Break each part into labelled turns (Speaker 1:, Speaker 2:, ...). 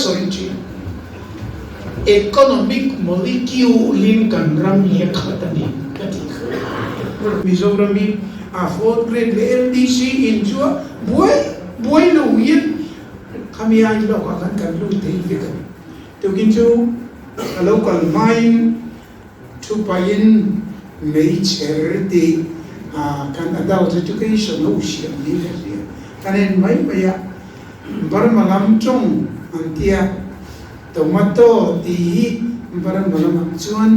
Speaker 1: sawi thin. Economic molecule in kan ram hi a khat a ni ka tih kha. Mizoram hi a fourth grade leh LDC in chu a buai buai lo hian khami ai lawk ah khan kan lut thei vek a ni. Tukin chu ka lo kal hmain thu pahin meichher tih kan adult education ho siam hi ka hria. Kan en mai mai a, Burma lam tawng an tia, tomato tih hi Burma lamah chuan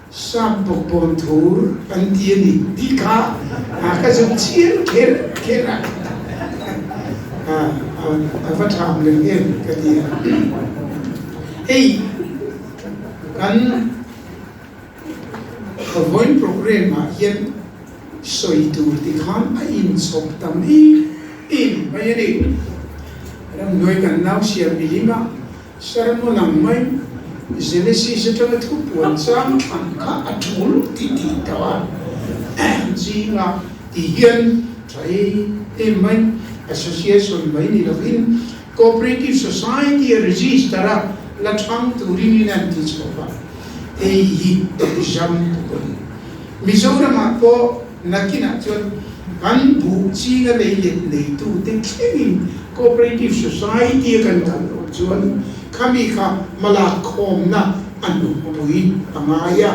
Speaker 1: sap bawkbawn thur an ti a ni tih kha ka zuk chiang kher kher a, a va tham lem em ka ti a. Hei kan Vawiin programme ah hian sawi tur ti khan a inchhawp tam em em mai a ni. Ramhnuai kan nau siam milim a, sermon ang mai Genesis atanga thu puan chang thlan kha a tul ti tih tawh a, zingah ti hian tha em em mai association mai ni lovin Cooperative Society a register a la thang turin in an ti chhuak a, hei hi example a ni. Mizoramah pawh nakinah chuan kan buh chinga lei let neitute thlengin Cooperative Society a kan kal loh chuan khami kha hmalak khawmna a hnukpui a ngai a.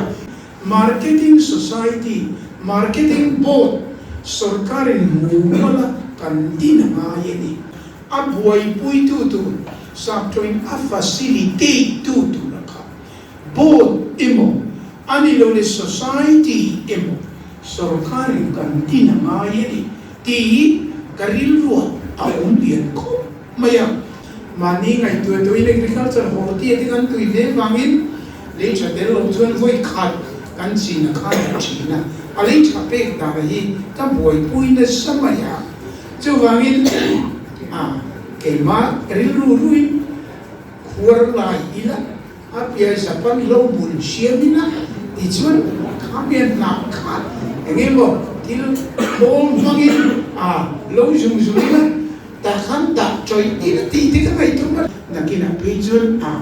Speaker 1: Marketing Society, Marketing Board sorkarin mumal a kan din a ngai a ni. A buaipuitu tur saptawin a facilitate tu tur a kha board emaw a ni lo le society emaw sorkarin kan tin a ngai a ni tih hi ka rilruah a awm lian khawp mai a. Mahni ngaihtuah tuin agriculture horti a te kan tui hle vangin lei tha tel lo chuan vawi khat kan chin a khan a thin a, a lei tha pek dan hi ka buaipui nasa mai a. Chuvangin a keimah rilru ruin khuar lai ila a piai zapan lo bul siam ila tichuan khamian hnah kha eng emaw thil khawl hmangin a lo zung zung ila tah khan dah chawih ila tih te ka ngaihtuah a. Nakinah phei chuan a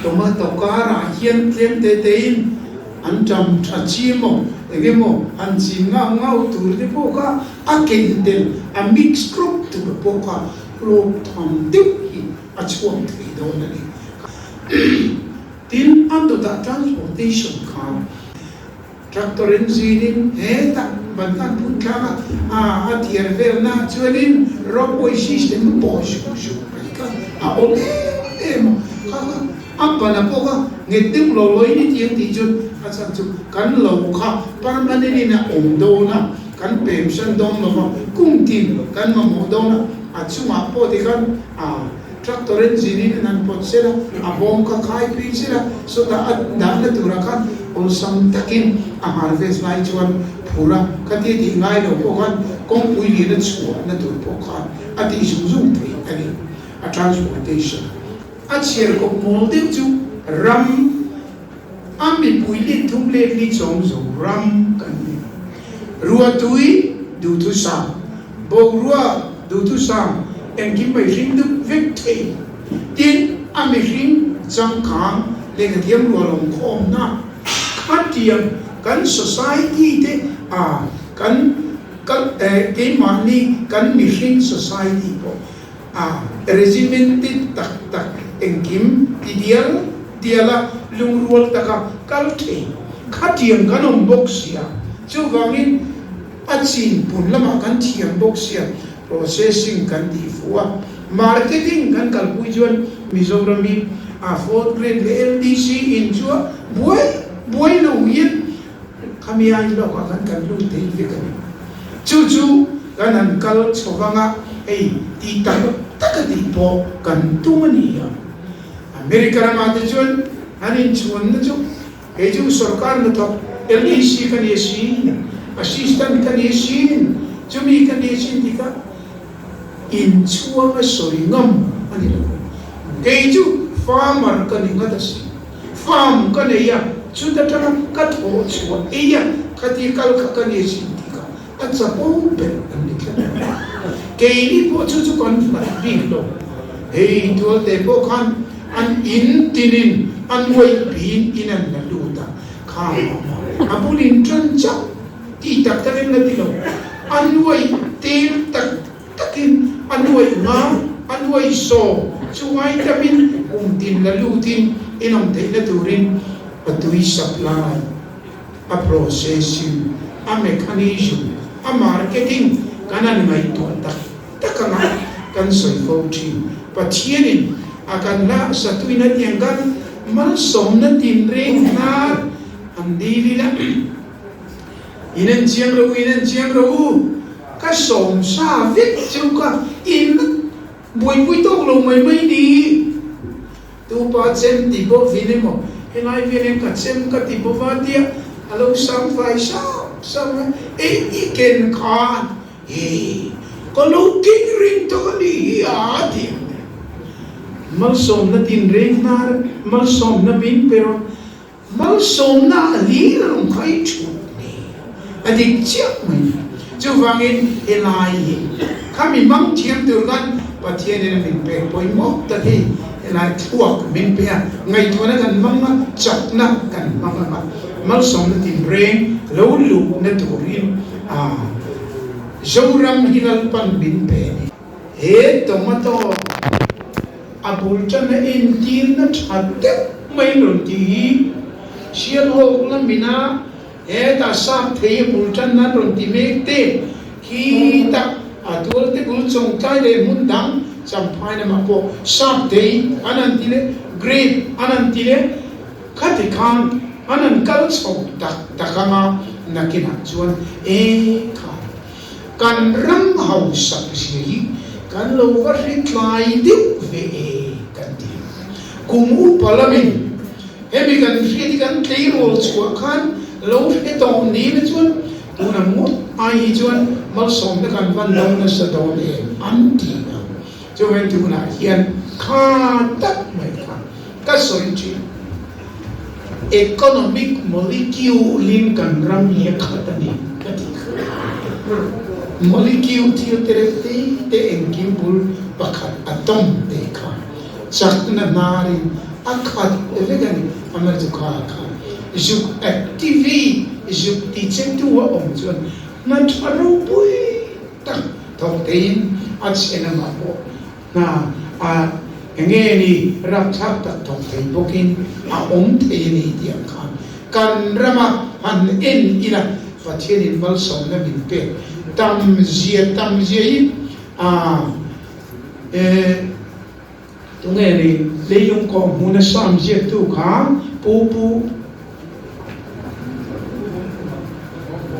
Speaker 1: tomato karah hian tlem te tein an ṭam ṭha chi emaw eng emaw han chin ngau ngau tur te pawh kha a ken tel a mix crop tur pawh kha hlawk tham deuh hi a chhuak thei dawn a ni. Tin, a dawtah transportation kha tractor engine in hetah ban khan phun thlak a, a thiar velna chuanin ropeway system a pawi zuk zuk mai kha a awm em em a, kha kha a ban a pawk a, nghet deuh lo lo in i ti ang tih chu a chhan chu kan lo kha permanent in a awm dawn a, kan pem san dawn lo va, kum tin kan mamawh dawn a, a chungah pawh tikhan a. Tractor engine in an han pawt sel a, a bawm kha khai phei sel a, sawtah a dahna turah khan awlsam takin a harvest lai chuan phur a, khatia tih ngai lo pawh khan kawngpui lian a chhuahna tur pawh khan a tih zung zung theih a ni. A transportation a chhiar kawp mawl deuh chu ram a mipui let thum let li chawm zo ram kan ni. Ruatui duhthusam, boruak duhthusam engkim mai hring dup vek thei. Tin, a mihring changkang lehkhathiam rualawm khawmna khatiang kan society te a kan keimahni kan mihring society pawh a regimented tak tak engkim ti dial dial a lungrual taka kal thei khatiang kan awm bawk sia. Chuvangin a chin pun lamah kan thiam bawk sia, processing kan tih fuh a, marketing kan kalpui chuan Mizoram hi a fourth grade leh LDC in chu a buai buai lo hian khami ai lawkah khan kan lut thei vek a ni. Chu chu kan han kal chho vang a, hei tih tak tak a tih pawh kan tum a ni a. America ramah te chuan an inchhuanna chu Kei chu sorkar hnathawk LDC ka ni asin, assistant ka ni asin, chumi ka ni asin tih kha inchhuang a sawi ngam a ni lo. Kei chu farmer ka ni ngat asin, farm ka nei a, chuta tanga ka thawh chhuah ei a, khati kal kha ka ni asin tih kha a chapo ber an ni tlat. Keini pawh chu chu kan hlat bik lo. Hei tualte pawh khan an in tinin an uaih piin in an la lut a, kha a bul in tan chauh tih tak takin la ti lo, an uaih tel tak takin an uaih nga, an uaih sawm chu ngai tamin kum tin la lutin in awm theihna turin a tui supply. A processing, a mechanism, a marketing kan han ngaihtuah tak tak anga kan sawi fo thin. Pathianin a kan hla satuin a tiang khan malsawmna tinreng hnar an dil ila, In en chiang rawh u, in en chiang rawh u, ka sawmsa vek cheu kha in buaipui tawk lo mai mai ni. Tupa chem ti bawk vin emaw, helai vel hian ka chem ka ti bawk a tia a lo sang fai sang sang a, e i ken khan he ka lo keng ring tak a ni hi a ti ang e. Malsawmna tinreng hnar, malsawmna min pe rawh. Malsawmna a hlir a rawn khai thut ni. A dik chiah mai ni. Chuvangin helai hi kha mi hmang thiam tur khan Pathianin a min pek pawimawh tak hi helai thluak min pe a, ngaihtuahna kan hmang a, chakna kan hmang ang a, malsawmna tinreng lo luhna turin a Zoram hi Lalpan min pe a ni. He tomato a bul tana entirna tha deuh mai rawn tih hi Sialhawk lamina hetah sap thei a bul tan nan rawn ti mek te khi tak a tualte bul chawngtlai leh hmun dang Champhai lamah pawh sap thei an han ti leh grape an han ti leh khati khan an han kal chho tak tak anga nakinah chuan e kha Kan ram hausak zia hi kan lo va hre tlai deuh ve e kan ti. Kum upa lamin hemi kan hriat hi kan tleirawl chhuah khan lo hre tawh ni na chuan tuna ngawt ai hi chuan malsawmna kan van lo nasa dawn em an ti a. Chuvangin tunah hian kha tak mai kha ka sawi thin. Economic molecule-in kan ram hi a khat a ni ka tih kha. Molecule thil te reuh te te engkim bul pakhat atom te kha chakna hnarin a khat vek a ni. Amah chu kha kha zuk activate, zuk ti che tu a awm chuan hna tha ropui tak thawk theiin a chhe lamah pawh Hna a enge ni rapthlak tak thawk thei bawkin a awm thei a ni tih ang khan kan rama han en ila Pathianin malsawmna min pek tam zia tam zia hi a e tunge ni leilung kawh hmuna sam ziaktu kha Pu Pu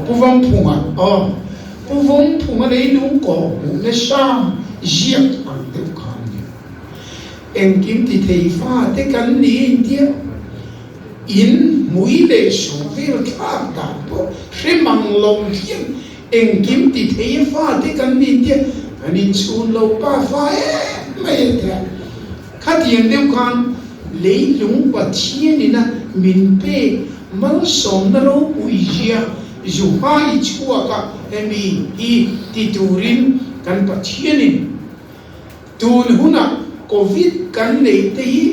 Speaker 1: Pu Vawmphunga aw Pu Vawmphunga leilung kawh hmuhna sam ziak ang deuh kha a ni. Engkim ti thei fate kan ni intia in hmui leh su vel thlak dan pawh hre mang lo hian engkim ti thei fate kan ni intia kan inchhun lo pa fa em mai a tia. Khatiang deuh khan leilung Pathianina min pek malsawmna ropui zia Zuhai chhuaka hemi hi ti turin kan Pathianin tun huna Covid kan neih te hi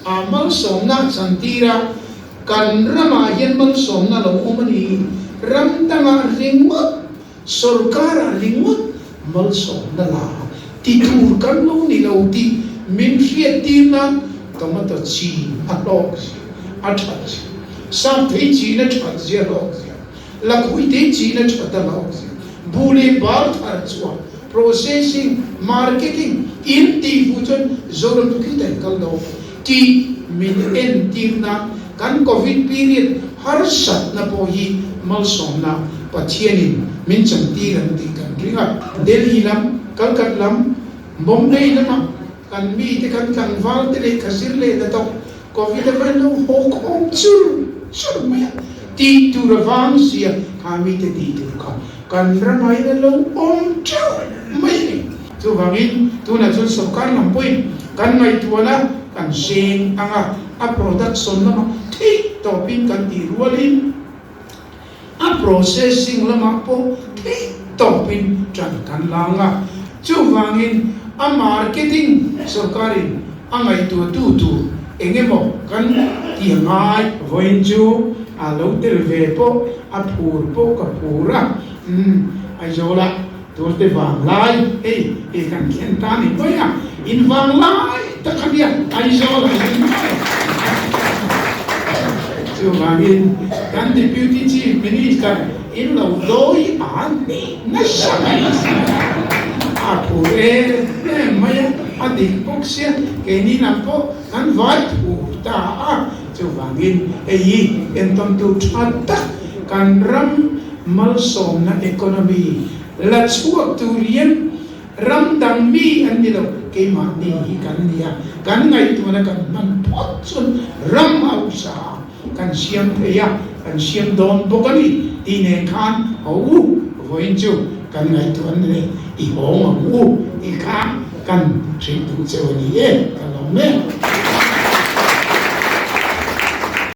Speaker 1: a malsawmna chantir a, kan ramah hian malsawmna lo awm a ni. Ram dangah ringawt Sorkar-ah ringawt malsawmna la ti tur kan lo ni lo tih min hriattir nan tomato chi a hlawk zia, a that zia, sapthei chin a that zia hlawk zia, lakhuihthei chin a that a hlawk zia, buh leh bal thar chhuah, processing, marketing, in tih fuh chuan Zoram chu khi ta kal lo tih min entir nan Kan Covid period harsatna pawh hi malsawmna Pathianin min chantir ang tih kan ring a. Delhi lam, Calcut lam, Bombay lama kan mite kan tlangval te lehkha zir leh na tawk Covid avangin lo haw khawm chur chur mai a, tih tur avang sia kha mite tih tur kha kan ramah hian a lo awm teuh mai a ni. Chuvangin tunah chuan sorkar lam pawhin kan ngaihtuahna kan seng ang a, a production lamah theih tawpin kan tih rualin a processing lamah pawh theih tawpin tan kan la ang a. Chuvangin A marketing sorkarin a ngaihtuahtu tur eng emaw kan ti a ngai. Vawiin chu a lo tel ve pawh a phur pawh ka phur a, umm Aizawla Tuarte vanglai hei hei kan thlen ta ni mai a, in vanglai tak a nia Aizawla hi mai. Chuvangin kan Deputy Chief Minister In lo dawi a ni nasa mai a phur em em mai a, a dik bawk sia keini lam pawh kan vai phur ta a, chuvangin hei hi entawntu tha tak kan ram malsawmna economy la chhuak tur hian ram dang mi an ni lo, keimahni hi kan ni a, kan ngaihtuahna kan hman phawt chuan ram hausa a. Kan siam thei a, kan siam dawn bawk a ni tih nen khan ho u vawiin chu kan ngaihtuah an ni i hawng ang u tih kha kan hrilh duh cheu a ni e, ka lawm em.